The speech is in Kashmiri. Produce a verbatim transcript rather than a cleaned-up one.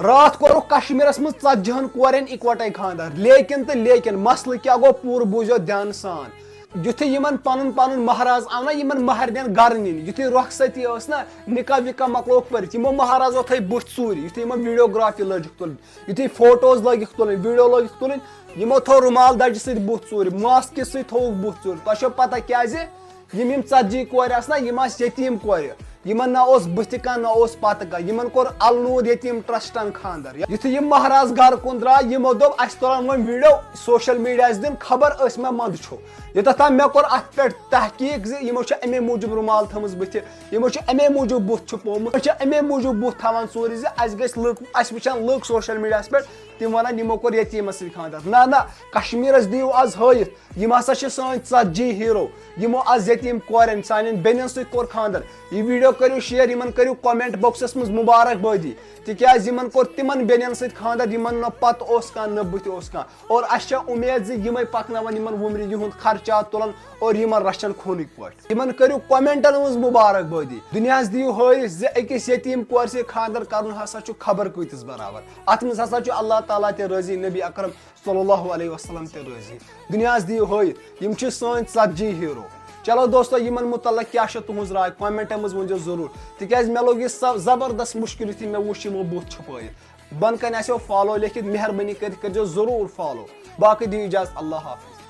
راتھ کوٚرُکھ کشمیرس منٛز ژتجی ہن کورٮ۪ن اکوٹے خانٛدر، لیکن تہٕ لیکن مسلہٕ کیٛاہ گوٚو، پوٗرٕ بوٗزِو دھیان سان۔ یُتھُے یِمن پنُن پنُن مہراز آو نا یِمن مہرنٮ۪ن گرٕ نِنہِ، یُتھُے رۄخصتی ٲس نا، نکاح وکاح مۄکلووُکھ پٔرِتھ، یِمو مہراز ووٚتھے بُتھ ژوٗرِ، یُتھُے یِمن ویڈیوگرافی لٲجِکھ تُلٕنۍ، یُتھُے فوٹوز لٲگِکھ تُلٕنۍ، ویڈیو لٲگِکھ تُلٕنۍ، یِمو تھوٚو رومال دجہِ سۭتۍ بُتھ ژوٗرِ، ماسکہِ سۭتۍ تھوٚوُکھ بُتھ ژوٗرِ۔ تۄہہِ چھو پتہ کیٛازِ؟ یِم یِم ژتجی کورِ آسہٕ نا، یِم آسہٕ یتیٖم کورِ۔ یِمن نہ اوس بٕتھِ کانٛہہ، نہ اوس پتہٕ کانٛہہ۔ یِمن کوٚر النور یتیٖم ٹرسٹن خانٛدر۔ یُتھُے یِم مہراز گرٕ کُن درٛاے، یِمو دوٚپ، "اسہِ تُلن وۄنۍ ویڈیو، سوشل میڈیاہس دِن خبر، أسۍ ما منٛدٕ چھو۔" یوٚتتھ تام مےٚ کوٚر اتھ پٮ۪ٹھ تحقیق زِ یِمو چھِ امے موٗجوٗب رومال تھٲمٕژ بٕتھِ، یِمو چھِ امے موٗجوٗب بُتھ چھُپومُت، یِمو چھِ امے موٗجوٗب بُتھ تھاوان ژوٗرِ زِ اسہِ گٔژھۍ لُکھ، اسہِ وٕچھن لُکھ سوشل میڈیاہس پٮ۪ٹھ، تِم ونن، "یِمو کوٚر یتیٖمس سۭتۍ خانٛدر۔" نہ، نہ، کشمیرس دِیِو از ہٲیِتھ۔ یِم ہسا چھِ سٲنۍ ژتجی ہیٖرو، یِمو آز یتیٖم کورٮ۪ن، سانٮ۪ن بیٚنٮ۪ن سۭتۍ کوٚر خانٛدر۔ یہِ ویڈیو کٔرِو شیئر، یِمن کٔرِو کمنٹ باکسس منٛز مبارک بٲدی، تِکیازِ یِمن کوٚر تِمن بیٚنٮ۪ن سۭتۍ خانٛدر، یِمن نہ پتہٕ اوس کانٛہہ، نہ بٕتھِ اوس کانٛہہ۔ اور اسہِ چھےٚ اُمید زِ یِمے پکناون یِمن وُمرِ یِہُنٛد خرچات تُلن اور یِمن رچھن خوٗنٕکۍ پٲٹھۍ۔ یِمن کٔرِو کمنٹن منٛز مبارک بٲدی۔ دُنیاہس دِیِو ہٲیِتھ زِ أکِس یتیٖم کورِ سۭتۍ خانٛدر کرُن ہسا چھُ خبر کۭتِس برابر۔ اتھ منٛز ہسا چھُ اللہ تعالیٰ تہِ رٲضی، نبی اکرم صلی اللہ علیہ وسلم تہِ رٲضی۔ دُنیاہس دِیِو ہٲیِتھ، یِم چھِ سٲنۍ ژتجی ہیٖرو۔ چلو دوستو، یِمن متعلق کیٛاہ چھےٚ تُہنٛز راے؟ کمنٹن منٛز ؤنۍزیو ضروٗر، تِکیازِ مےٚ لوٚگ یہِ س-، زبردست مُشکِل یُتھُے مےٚ وُچھ یِمو بُتھ چھُپٲیِتھ۔ بۄنہٕ کنہِ آسیو فالو لیکھِتھ، مہربٲنی کٔرِتھ کٔرۍزیو ضروٗر فالو۔ باقٕے دِیِو اجازت، اللہ حافظ۔